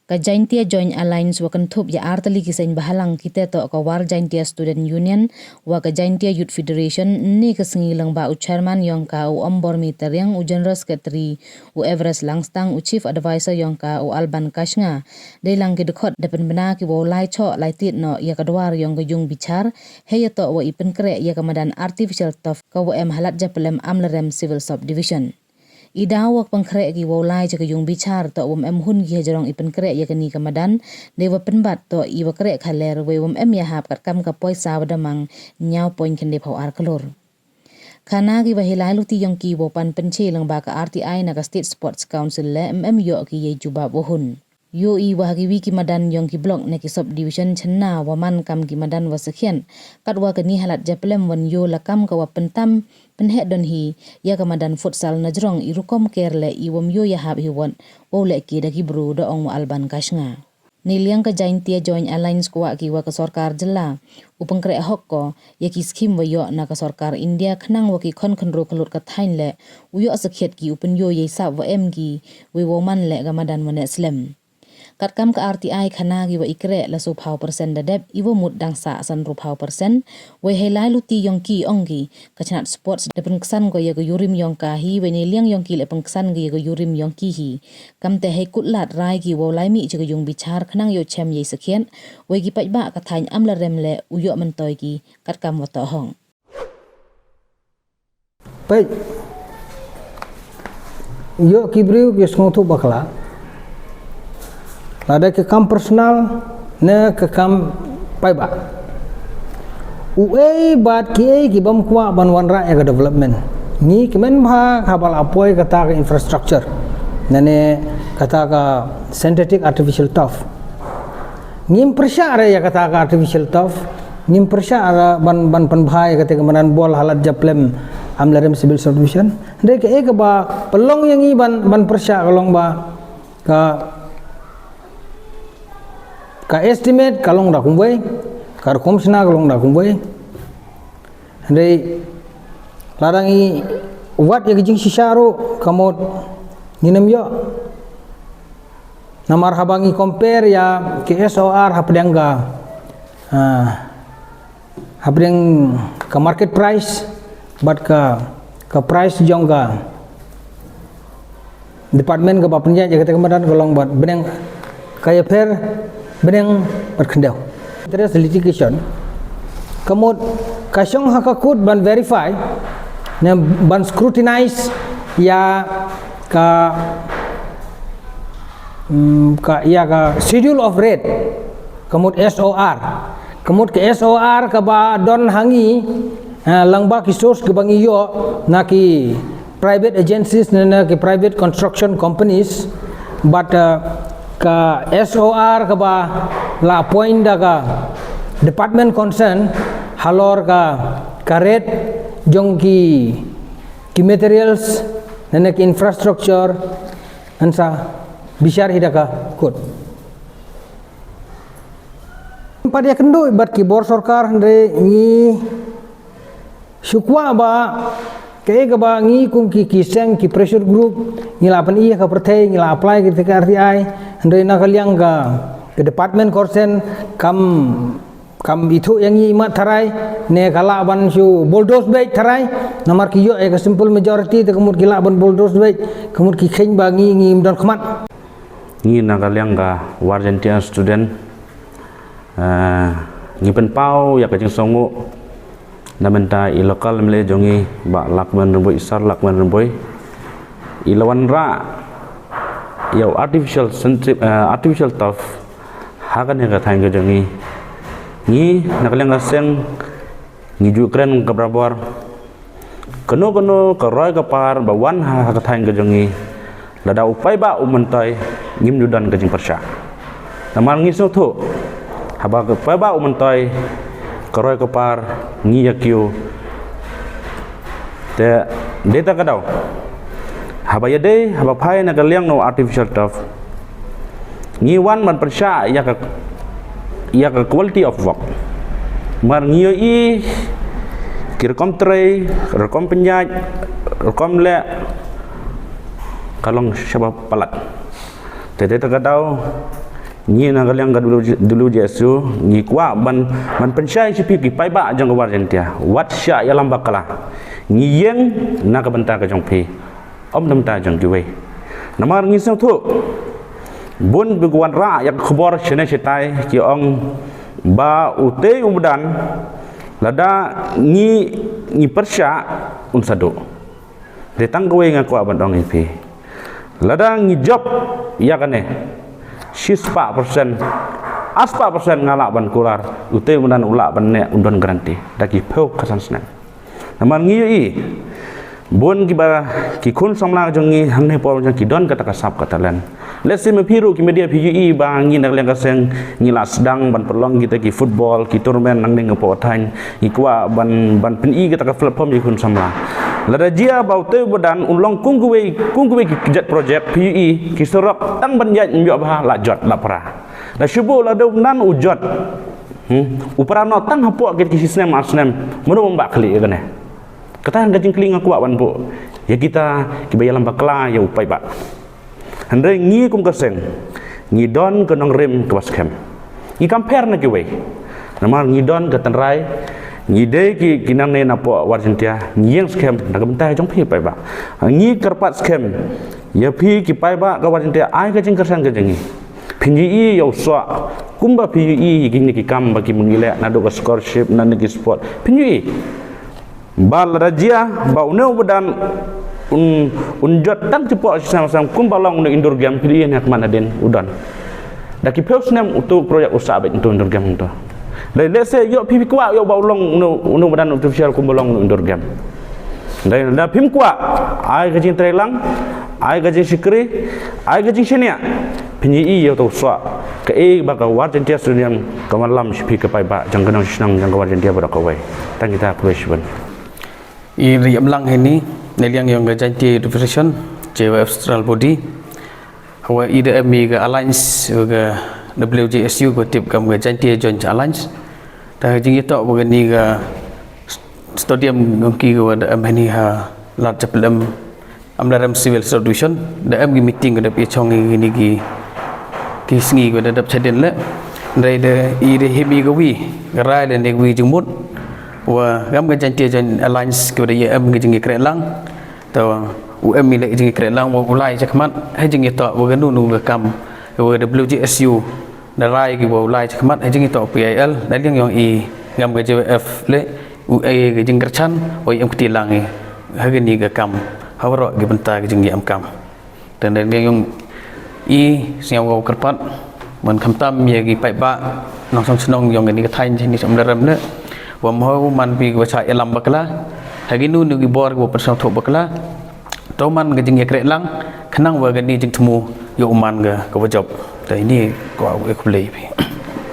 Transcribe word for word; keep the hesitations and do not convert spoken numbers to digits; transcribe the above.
Ka Jaintia Joint Alliance wa kynthup ïa artylli ki seng bahalang, kito toh ka War Jaintia Student Union wa ka Jaintia Youth Federation, ne ka sngi lyngba u chairman yong ka u Ombor Mitariang, u general secretary u Everest Langstang, u chief advisor yong ka u Alban Kashnga. Dei lang ki dkhot da pynbna ki wow lai choh lai tied noh ïa ka dwar yong ka yung bichar, hei ïa toh wa i pynkhreh ïa ka madan artificial turf ka wa em ha Ladjaplem Amlarem Civil Subdivision. I daw wa pynkhreh ki wow lai cha ka yung bichar toh wam em hun ki hajrong i pynkhreh ïa kani ka madan, dei wa pynbat toh i wa khreh khaler wei wam em ïa hap katkam ka poisa wa da mang nyaw point khyndai phaw ar klur. Khana ki wa hei lai luti yong ki wow pan pynche lyngba ka R T I na ka State Sports Council le em em ïoh ki ïa jubab wa hun. Ïoh i wa ha ki wi ki madan yong ki block ne ki subdivision chynna wa man kam ki madan wa sakhian. Katwa kani ha Ladjaplem wan ïoh la kam ka wa pyntam pynheh don hi ïa ka madan futsal na jrong i rukom ker le i wam ïoh ïa hap hi wat wow leh ki da ki bru, da ong wa Alban Kashnga. Ni liang ka Jaintia Joint Alliance kwah ki wa ka sorkar jylla u pynkhreh hok ko ïa ki skim wa ïoh na ka sorkar India khnang wa ki khon khynru ka lut ka thaiñ le u ïoh sakhiat ki u pynïoh ïa i sap wa em ki wei wow man le ka madan wa neh slem. Katkam ka R T I khana ki wa i khreh la sophaw percent da dep i wa mut dang sa san ruphaw percent, wei hei lai luti yong ki ong ki ka chnat sports da pynksan ko ïa ka yurim yong ka hi, wei ni liang yong ki le pynksan ko ïa ka yurim yong ki hi. Kamte hei kut lad rai ki wow lai mih cha ka yung bichar khnang ïoh chem ïa i sakhiat, wei ki paidbah ka thaiñ Amlarem le u ïoh myntoi ki katkam wa toh hok. Peit. Ïoh ki briew ki sngewthuh bakla. Lada ka kam personal ne ka kam paidbah. U ei bad ki ei ki bam kwah ban wanrah ïa ka development. Ngi ki men bha ha ba la poi kata ka infrastructure. Nane kata ka synthetic artificial turf. Ngim pyrshah re ïa kata ka artificial turf. Ngim pyrshah re ban, ban pynbha ïa kata ka madan bol ha Ladjaplem Amlarem Civil Subdivision. Dei ka ei ka ba pynlong ïa ngi ban, ban pyrshah ka long ba ka, ka estimate ka long da kumwei, ka rukom shna ka long da kumwei. Dei lada ngi wad ïa ka jingshisha ruh ka mut ngin ym ïoh. Namar haba ngi compare ïa ka S O R hapdeng ka, ah, hapdeng ka market price bad ka, ka price jong ka department ka ba pynïaid ïa kata ka madan ka long bad bneng, ka ïapher bneng bad khyndew. Interest litigation ka mut ka shong ha ka court ban verify ne ban scrutinize ïa ka, mm, ka, ïa ka schedule of rate, ka mut S O R. Ka mut ka S O R ka ba don ha ngi, eh, lyngba ki source ka ba ngi ïoh na ki private agencies ne na ki private construction companies, but, eh, ka S O R ka ba la appoint da ka department concern halor ka, ka rate jong ki, ki materials ne na ki infrastructure, ngan sa bishar hi da ka court. Pat ïa kynduh bad ki bor sorkar hynrei ngi shu kwah ba kaei kaba ngi kum ki, ki seng ki pressure group ngi la pyni ïa ka pyrthei, ngi la apply ki ka R T I, hynrei na ka liang ka, ka department concern kam, kam ithuh ïa ngi imat tharai, ne ka lah ban shu bulldoze beit tharai. Namar ki ïoh ïa ka simple majority te ka mut ki lah ban bulldoze beit, ka mut ki kheiñ ba ngi, ngim don khmat. Ngi na ka liang ka War Jaintia Student, eh, ngi pynpaw ïa ka jingsngewnguh na bynta i local M L A jong ngi, Bah Lahkmen Rymbui, Sir Lahkmen Rymbui, i la wanrah ïa u artificial sensi-, eh, artificial turf ha kane ka thaiñ ka jong ngi. Ngi na ka liang ka seng ngi ju kren ka barabor. Kano kano ka roi ka par ba wan ha, ha ka thaiñ ka jong ngi, lada u paidbah um myntoi, ngim ju don ka jingpyrshah. Namar ngi sngewthuh, haba ka paidbah um myntoi, ka roi ka par ngi ïa kiew. Te dei ta ka daw, haba ïadei, haba phai na ka liang u artificial turf, ngi wan ban pyrshah ïa ka, ïa ka quality of work. Mar ngi ïohi ki rukom trei, rukom pynïaid, rukom leh, ka long shaba palat. Te dei ta ka daw Ngi na ka liang ka W J S U ngi kwah ban ban pynshai sha phi ki paidbah jong ka War Jaiñtia, wat shah ïalam bakla. Ngi ïeng na ka bynta ka jong phi, ym na ka bynta jong kiwei. Namar ngi sngewthuh bun ba ki wanrah ïa ka khubor shane shatai ki ong ba utei u Madan, lada ngi ngi pyrshah, un sa duh. Dei tang kawei nga kwah ban ong ïa phi, lada ngi jop ïa kane, shispah percent, arspah percent nga lah ban kular utei u Madan u lah ban neh, un don guarantee da ki phew khatsan snem. Namar ngi ïohi bun kiba, ki khun samla jong ngi hangne hapoh jong ki don kata ka sap ka talent. Let's say ma phi ruh ki media phi ïohi ba ngi na ka liang ka seng ngi la sdang ban pynlong kita ki football, ki tournament nangne hapoh thaiñ. Ngi kwah ban ban pyni kata ka platform ïa ki khun samla. Lada jia ba utei u Madan un long kum kawei, kum kawei ki kjat project, phi ïohi ki surok tang ban ïaid ym ïoh bha, la jot la pra. Da shu buh lada u Madan u jot, hmm, u pra noh tang hapoh kita ki snem ar snem, mano ban bah khlieh ïa kane? Kata ka jingkylli nga kwah ban buh ïa kita kiba ïalam bakla ïa u paidbah. Hynrei ngi kum ka seng ngi don ka nongrim kaba skhem. Ngi kam pher na kiwei. Namar ngi don ka tynrai, ngi dei ki, ki nangne napoh War Jaiñtia, ngi ïeng skhem na ka bynta jong phi paidbah. Ngi kyrpad skhem ïa phi ki paidbah ka War Jaiñtia, ai ka jingkyrshan ka jong ngi. Phin ïohi ïa u soh kumba phi ïohi ïa kine ki kam ba ki, ngi leh naduh ka scholarship, naduh ki sport. Phin ïohi ba lada jia ba une u Madan un, un jot tang shapoh shi snem ar snem kumba long une u indoor game, phi ïohi ne khmat hadien u don. Da ki phew snem utu u project u sah beit utu u indoor game utu. Dei, let's say ïoh phi, phi kwah ïoh ba u long une, une u Madan artificial kumba long une u indoor game. Dei, lada phim kwah, ai ka jingtreilang, ai ka jingshakri, ai ka jingshaniah. Phin ïohi ïa utu u soh kaei ba ka War Jaiñtia Stadium ka wanlam sha phi ki paidbah jong ka nongshnong jong ka War Jaiñtia baroh kawei. Tang kita, khublei shibun. I ri em lang hini na liang jong ka Jaintia Youth Federation, J Y F Central Body. Hawa i da em i ka alliance wa ka W J S U, ka tip kam ka Jaintia Joint Alliance. Ta ka jingïatoh wa kani ka stadium ngong ki ka wa da em hani ha Lad Chapel em, Amlarem Civil Subdivision, da em ki meeting ka da phi chong i kini ki, ki sngi ka da dap chadin le. Dei da i da him i ka wi ka rai le ne ka wi jingmut wa kam ka Jaintia Joint Alliance ka da i em ki jingïakren lang. Ta u em i le jingïakren lang wa u lai chakhmat ha jingïatoh wa ka nu nu ka kam wa ka W J S U. Da rai ki wa u lai chakhmat ha jingïatoh P I L, da liang yong i ngam ka J Y F le u ai ka jingkyrchan wa i em kti lang i ha kani ka kam ha waroh ki bynta ka jingïa em kam. Te da liang yong i sngew wa kyrpad man khamtam ïa ki paidbah nongshong shnong yong kani ka thaiñ ni Amlarem le, wa mho man pi ki wa cha ïalam bakla ha ki nu nu ki bor ki wa pynsngewthuh bakla. To man ka jingïakren lang khnang wa kani jingthmu ïa u man ka, ka wa jop. Te ini ko wa khublei phi.